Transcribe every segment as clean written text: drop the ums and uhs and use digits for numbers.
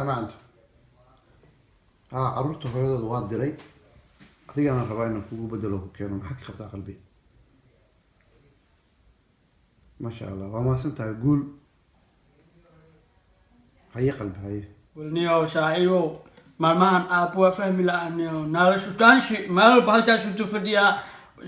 Macanto, haa, carruurta hooyadooda waa diray, adigana rabaa inaan kugu bedelo, ku keeno. Maxaad ka qabtaa qalbi? Maasha Allah, waa mahadsan tahay. Guul. Haye qalbi, haye. Walniyow saaxiibow, maalmahan aabbo waa fahmi la-aan. Naalo shutaanshi meel walba halkaas intuu fadhiyaa,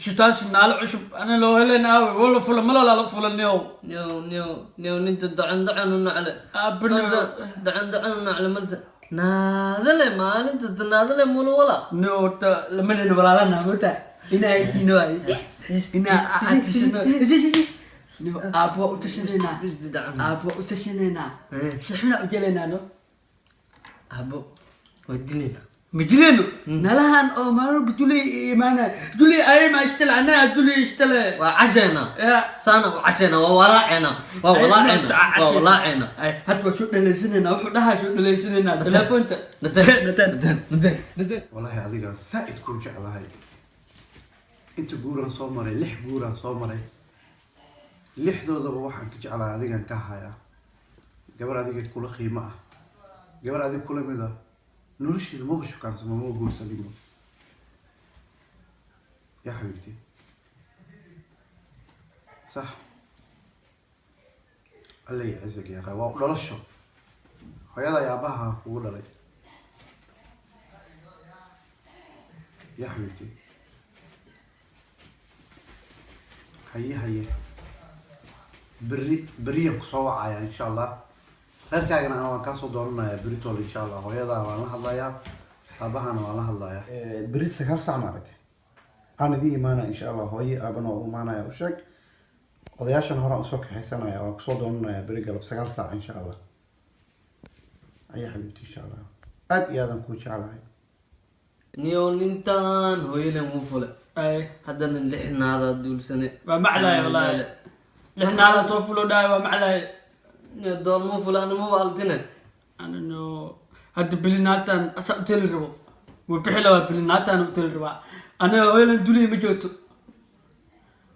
shutaanshi naalo cusub ana loo helen aawe, wala fula malala la fulaniyow. Niyow, niyow, niyow, ninta dacan dacan u nacle. Aabbo. Manta dacan dacan u nacle, manta naadale maalinta naadale mulwala. Niyo, horta lamanayna walaalana mata inaa heshiino waay, inaa tashano. Niyo, aabbo waa u tashanaynaa, aabbo waa u tashanaynaa, si xunaa u jelaynaa no. Abo waa dilayna. Ma jileeno nalahan oo maalin walba dulay imaana, dulay ayma ishtale, anaa dulay ishtale. Waa casheena. Ya. Saana u casheena, waa walaacena, waa walaacena, waa walaacena. Ay, hadda waa soo dhaleysanaynaa, wuxuu dhahaa soo dhaleysanaynaa telefoonta. Naten. Naten. Naten, naten, naten. Wallaahi adiga saa-id kuu jeclahay. Inta guuraan soo maray, lix guuraan soo maray, lixdoodaba waxaan ka jeclahay adigan ka hayaa. Gabar adiga kula qiimo ah, gabar adiga kula mid ah, nolosheeda maba shukaansamo, maba guursaninba. Ya xabiibti, sax. Alla yacizak yaa waa u dhalasho, hooyada iyo aabaha kugu dhalay. Ya xabiibti, haye haye, berri berriyaan kusoo wacaya insha Allah. Reerkaagana ana waan kaasoo doonanayaa beritool insha Allah. Hooyadaa waan la hadlayaa, aabahana waan la hadlayaa. Berri 9 sac maaragtay aan idiin imaanaya insha Allah. Hooye aabana waa u imaanaya, u sheeg. Odayaashan horaan usoo kaxaysanaya, waan kusoo doonanaya berri galab 9 saac insha Allah. Ayaa xabiibti, insha Allah aad iyo aadan kuu jeclahay. Niyow, nintan hooyalen wuu fule. Ay. Haddana lixnaadaa duulsane. Waa maclaay wallaahi, lixnaada soo fulo dhahay, waa maclaay. Niyo, doolma fule, animaba altine. Anano hadda bilinaatan asa u teli rabo, wuu bixi labaa, bilinaatan u teli rabaa. Anaga hooyalan duliya ma joogto,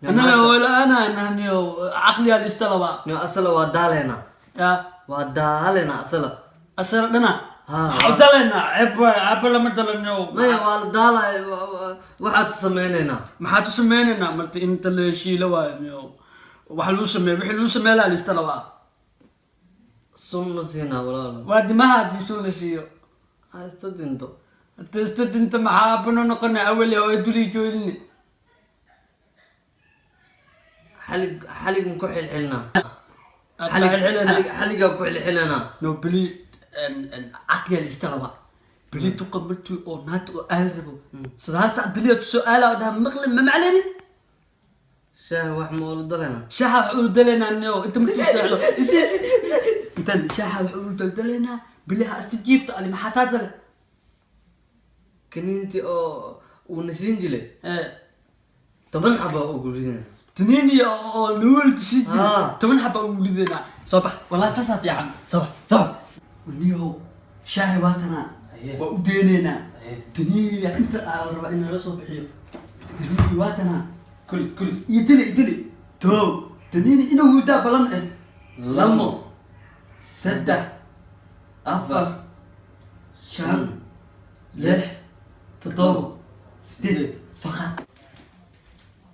anaga hooyla-aana nahniyo, caqliyaa lista labaa. Niyo, asala waa daaleena. Ya. Waa daaleena asala. Asala dhana. Ha. Waxaa u dalaynaa ceeb waay, aabba lama dalaniyo. Maya, waa la daalay, waxaad sameynaynaa. Maxaad u sameynaynaa marta? Inta la heshiilo waayo niyo, waxa lagu sameeya, wixii lagu sameyn lahaa lista labaa. Sun ma siinaa walaalo? Waa dimaha haddii sun la siiyo. Ha ista dinto. Hadda ista dinta, maxaa aabano noqona awali oo duli joodini? Xalig, xalig ma ku xilxilnaa? Xalig. Xalig, xaligaa ku xilxilanaa. No, beli caqliga lista labaa, beli tuqa martii oo naata oo aadi rabo 9 sac, beli tusoo aala oo dhaha maqli ma maclenin. Shaah wax ma olu daleynaa? Shaaxa wax uu daleynaa niyo, inta markii seexdo intan shaaxa wax uu daldaleynaa, biliha asta jiifto ali maxaa taa dale. Kaniinti oo uu nasiin jiray. Ee. 10 xaba oo guridana. Tiniini oo nuul sii jira. Ah. 10 xaba uu lidanaa, soo bax wallahi, saasaa fiican, soo bax, soo bax niyow. Shaahi waa tanaa. Haye. Waa u deenaynaa. Haye. Tiniiniga inta aa la rabaa in lala soo bixiyo, tiniini waa tanaa. Kuli kuli. Iyo dili dili tow tiniini inuu hudaa balan eh, lamo, saddex, afar, shan, lix, toddoba, sideed, soo qaad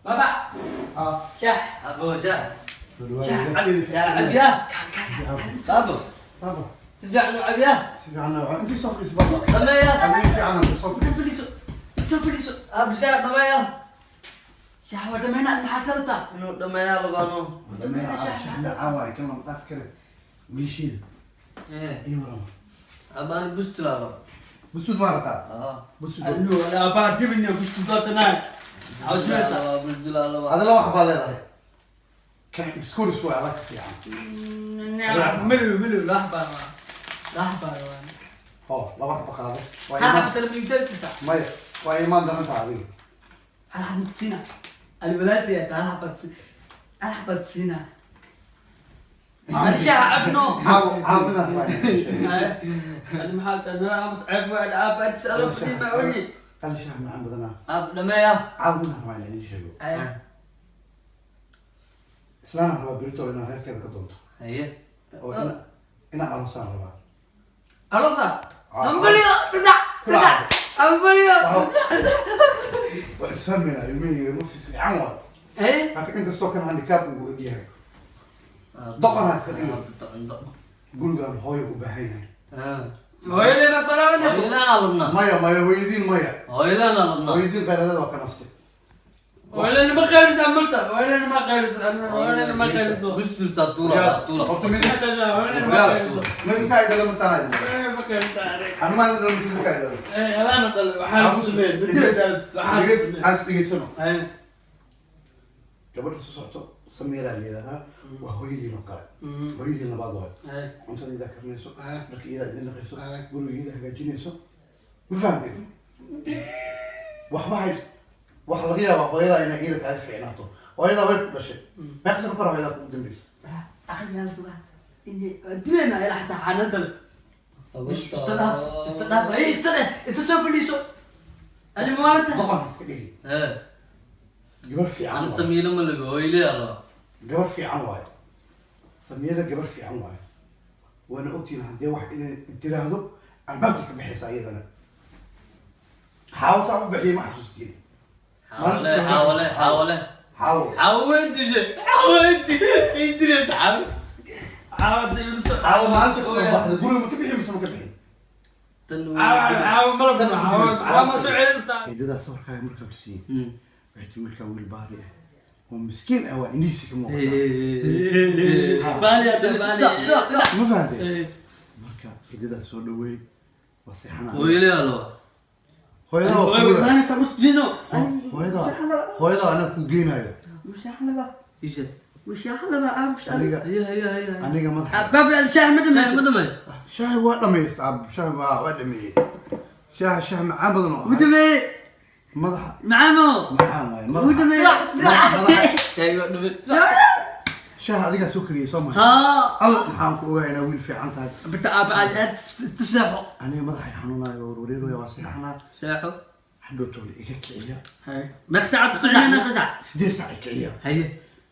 baba. Ah. Shaah. Abo, shaah. Shaah. Yaa cabyaa baabo. Baba. Si fiican u cabyaa. Si fiican intii soo fadhiis baba. Dhameeya. Adiga si fiican soo fadhiis. Fadhiiso, soo fadhiiso. Abo, shaah dhameeya. Shaah waa dhameynaa, maxaa talataa? Inuu dhameeyaa labaano. Caawa kan lama dhaaf kare wiilshiida. Iyo warama. Abaan bustulaalo. Bustud ma rabtaa? Bustud. Anu abaa dibina bustudootanaa. Bustulaalo. Adala wax baa leedahay kan excuse way adag fiican. Milow milow lax baa lax baa. Oo laba xaba qaado. Waa hal imaan. Xaba talamiidalkita. Maya, waa imaan darantaa adiga. Hal xabad siina ali walaaltay hata, hal xabad si, hal xabad siina shaha cabno. Caawa caawa midaas waa inaan sheego. Ali maxaa taa nala aamus, ceeb waa aaba ads ala fadhi ma oyi. Qali shaah macaan badanaa. Ab dhameeya. Caawa midaan rabaa inaan idiin sheego. Islaan rabaa berito inaan reerkeeda ka doonto. Haye. Oo inaan aroosaan rabaa. Arosa. Ambaliyo, tadac, tadac. Ambaliyo. Waa isfahmaynaa ilmihii ma fiican waay. Eh? Laakiin inkastoo kan handicap uu egyahay, doqon ha iska dhigin. Gurigaan hooyo u baahan yahay. Hooyaday ma soo laabanayso? Hooyadaan rabnaa. Maya, maya, hooyadiin maya. Hooyadaan rabnaa. Hooyadiin qayladada waa ka nastay. Hooyaday ma qayliso amarta. Hooyaday ma qayliso. Hooyaday ma qayliso. Bisturtaa tuura tuura. Horta mid Hooyaday ma qayliso. midka ay dhala masaanay. Hooyaday ma qayliso. Anuma dhala masin midka ay dhala. Eh, abaana dhalay. Waxaan ku sameeyay. Bedel waxaan ku sameeyay. Aan dhegeysano. Eh. Gabadha soo socoto Samiira la yidhahdaa, waa hooyadiin oo kale, hooyadiin labaad waayo. Eh. Cuntada idaa karinayso, dharka iyadaa idin dhaqayso, guriga iyada hagaajinayso, ma fahamteen? Waxba hays, waxa laga yaabaa hooyadaa inay iyada kaaga fiicnaato. Hooyadaa way ku dhashay. Meeqa sano ka hor hooyadaa kugu dambaysa? Dileena ilaa xataa xaana dhalay. Iska dhaaf, iska dhaaf. Eh, iska dheh, iska soo fadhiiso. Ani maalinta. Doqon ha iska dhigi. Eh. Gabar fiican Ana waayo. Samiila ma laga hooyadii rabaa. Gabar fiican waayo Samiira, gabar fiican waayo. Waana ogtihiin haddii wax inay tiraahdo albaabkay ka baxaysa iyadana. Xaawo saa u bixiyay ma xasuustiin? Xaawale, xaawale, xaawale. Xaawo. Xaawo dishe. Xaawo inti. Inti xaawo. Caawada igu soo. Xaawo maalinta ku baxda guriga ma ka bixin mise ma ka bixin? Tan. Caawa, caawa malab, caawa, caawa ma soo celintaa. Eedadaa sawirkaaga markaan tusiyey waxay tiri wiilkaan wiil baari ah oo miskiin ah, waa indhihiisa ka muuqataa. Baali hadda, baali. Ma fahantay? Marka eedadaa soo dhaweey, waa seexanaa. Hooyadii rabaa. Hooyadaa waa Hooyo- kuwada. Maana musjino. Hooyadaa, hooyadaa anaa ku geynayo. Isha. Aniga Haya, haya, haya. aniga madaxa. Baabi, shaah ma Shaah dhamayso. ma dhamayso. Shaahi waa dhamaysta ab, shaahi waa dhameeyey. Shaaha shaah macaan badan oo Wuu ahaa. dhameeyey. Madaxa Macaamo. macaan waaye. Wuu Madaxa dhameeyey. madaxa. Shaah waa dhamay. Shaaha adigaa soo kariyey soo maha? Haa. Alla maxaan ku ogaa inaa wiil fiican tahay. Binta aaba aad aad iska seexo. Aniga madaxay xanuunayo, warwareeraya, waa seexanaa. Seexo. Hadhow toole iga kiciya. Meeqa saacad ku Qisac, kiciyana? qisac. 8 saac i kiciya. Haye.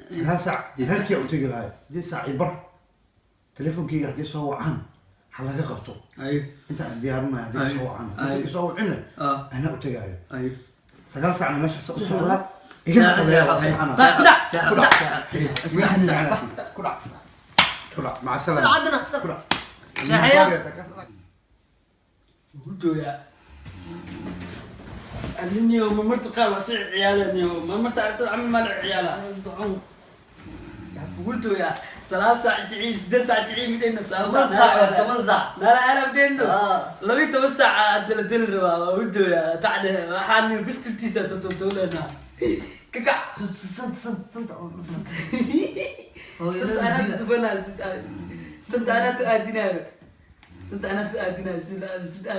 9 saac reerkii u tegi lahay, 8 saac i bar. Teleefonkeyga haddii soo wacaan ha laga qabto. Ay. Intaan isdiyaarinaya haddii soo wacaan, haddii soo wacina anaa u tegaayo. Ay. 9 saacna meesha u socdaa, iga naqadaya, waa seexanaa. Ba, ku dhac. Seexo. Ku dhac. Seexo. Ku dhac, ku dhac, maca salaama. Cadana. Ku dhac. Seexaya. Hurdooya. Aniniyo marmarta qaar waa si ciyaalaniyo marmarta camal maa la ciyaalaa. Hurdooya. 9 saac jiciin, 8 saac jiciin midayna. 10 saac waa 10 saac. Nala alam dheeno. Ah. 12 saac hadda la deli rabaa, waa hurdooya. Tacde waxaan bistirtiisa tototoleynaa. Kakac. Santa, santa, santa. Santa anaa tutubanaa, santa anaa tu aadinaayo. Santa anaa tu aadinaayo, sida sida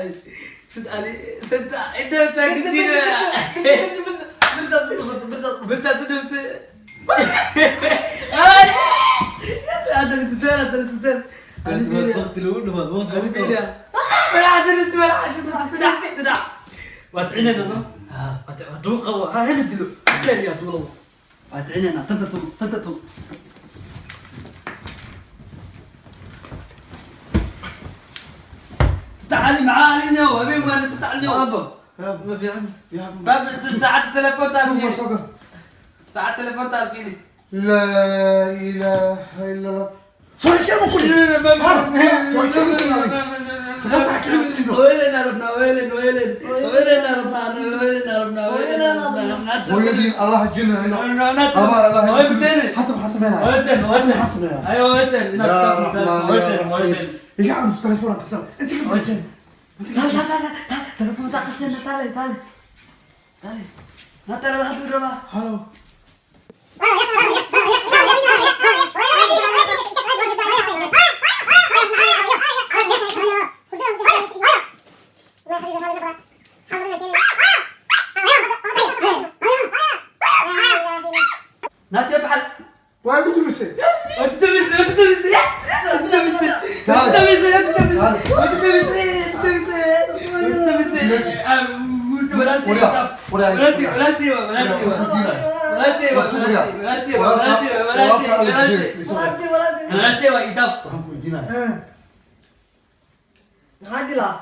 sida ali santa indhaha taagtiina. Birtaa tu dhibtay. Ay! Hadda la tuteen, hadda la tuteen. Ali biiriya. Waqti lagu dhamaad, waqti Ali lagu biiriya. dhamaad. Wala hadda la tuteen, wala hadda la tuteen. Tudac. Waa ticinayna, no? Hadduu qabo, ha hela dilo. Keliya hadduu labo. Waa ticinayna, tanta tum, tanta tum. تعالي معالي يا وين وين تتعالي Aabo. Ma fiican. باب ساعة التليفون تعرفيني. Soo gal. ساعة التليفون تعرفيني. laa ilaaha ila allah, soo kama kuli. 9 saac kama dilo. وين عرفنا وين وين وين عرفنا وين عرفنا وين عرفنا. Hooyadiin allah jinayno abaar allah. Hadda maxaa sameynaya? Hadda maxaa sameynaya? ايوه وين. يا رحمن يا رحيم، iga caamus, telefoon tirsan inta ka furi. تعال تعال تعال تعال، تليفون تعال قصينا، تعالي تعالي تعالي، لا تعالي لحد الربع. Halo. ناتي بحال. Waa igu dumisay. ما تدبس ما تدبس ما تدبس ما تدبس ما تدبس ما تدبس ما تدبس. ولاتي ولاتي ولاتي ولاتي ولاتي ولاتي ولاتي ولاتي ولاتي وإيتاف. Waxaan ku weydiinaya. Maxaa dilaa?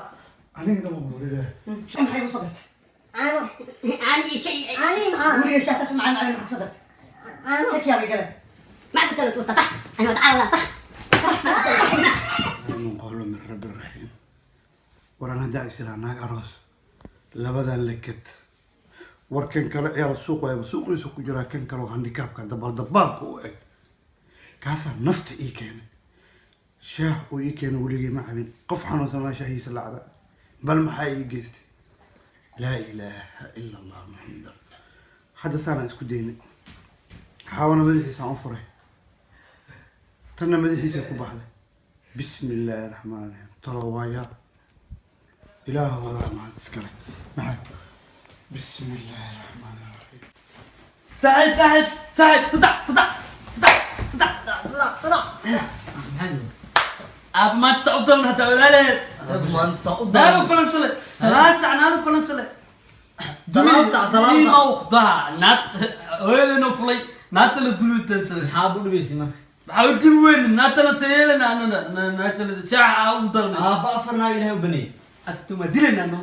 Aniga dhan waan wareeraya. Maxay ku soo dartay? Caano. Caano iyo shay. Caanihi maxaa guriga shaah saas macaan macaan maxaa ku soo dartay? Caano. Shakiyaa bay galeen. Macsi kale tuurta bax. Ana watacaala bax. Macsi kale. Min qowlo min rabbi raxiim. Waran haddaa isiraa naag aroos labadan leked, war kan kale ciyaar suuq waayaba, suuqiisa ku jiraa. Kan kale oo handikaabka dabaaldabaalka u eg, kaasaa nafta ii keenay. Shaah uu ii keenay weligii ma cabin. Qof xanuunsan maa shaahiisa la caba? Bal maxaa ii geystay? Laa ilaaha ila Allah Maxamed. Hadda saanaan isku daynay. Xaawana madaxiisaan u furay, tanna madaxiisa ku baxday. Bismi illaahi raxmaan raxiim. Talo waaya, ilaahu wadaa mahad iskale. Maxaa? Bismi illaahi raxmaan raxiim. Saaxiib, saaxiib, saaxiib, tudac, tudac, tudac, tudac. Tudac, tudac. Aaba, maanta saa u dalan hataa walaaleed. Maanta saa u Naago daran. balansale 9 sac, naago balansale. 9 sac, 9 sac. Daha naad hooyadeenoo fulay, naagta la duluutansada. Maxaa bu dhibaysay marka? Maxaa u dib weyn? Naagta la sayeelana anana, naagta la shaaca u dalnay. Aabba, afar naag Ilahay u baneeyey. Atuma dilayna no.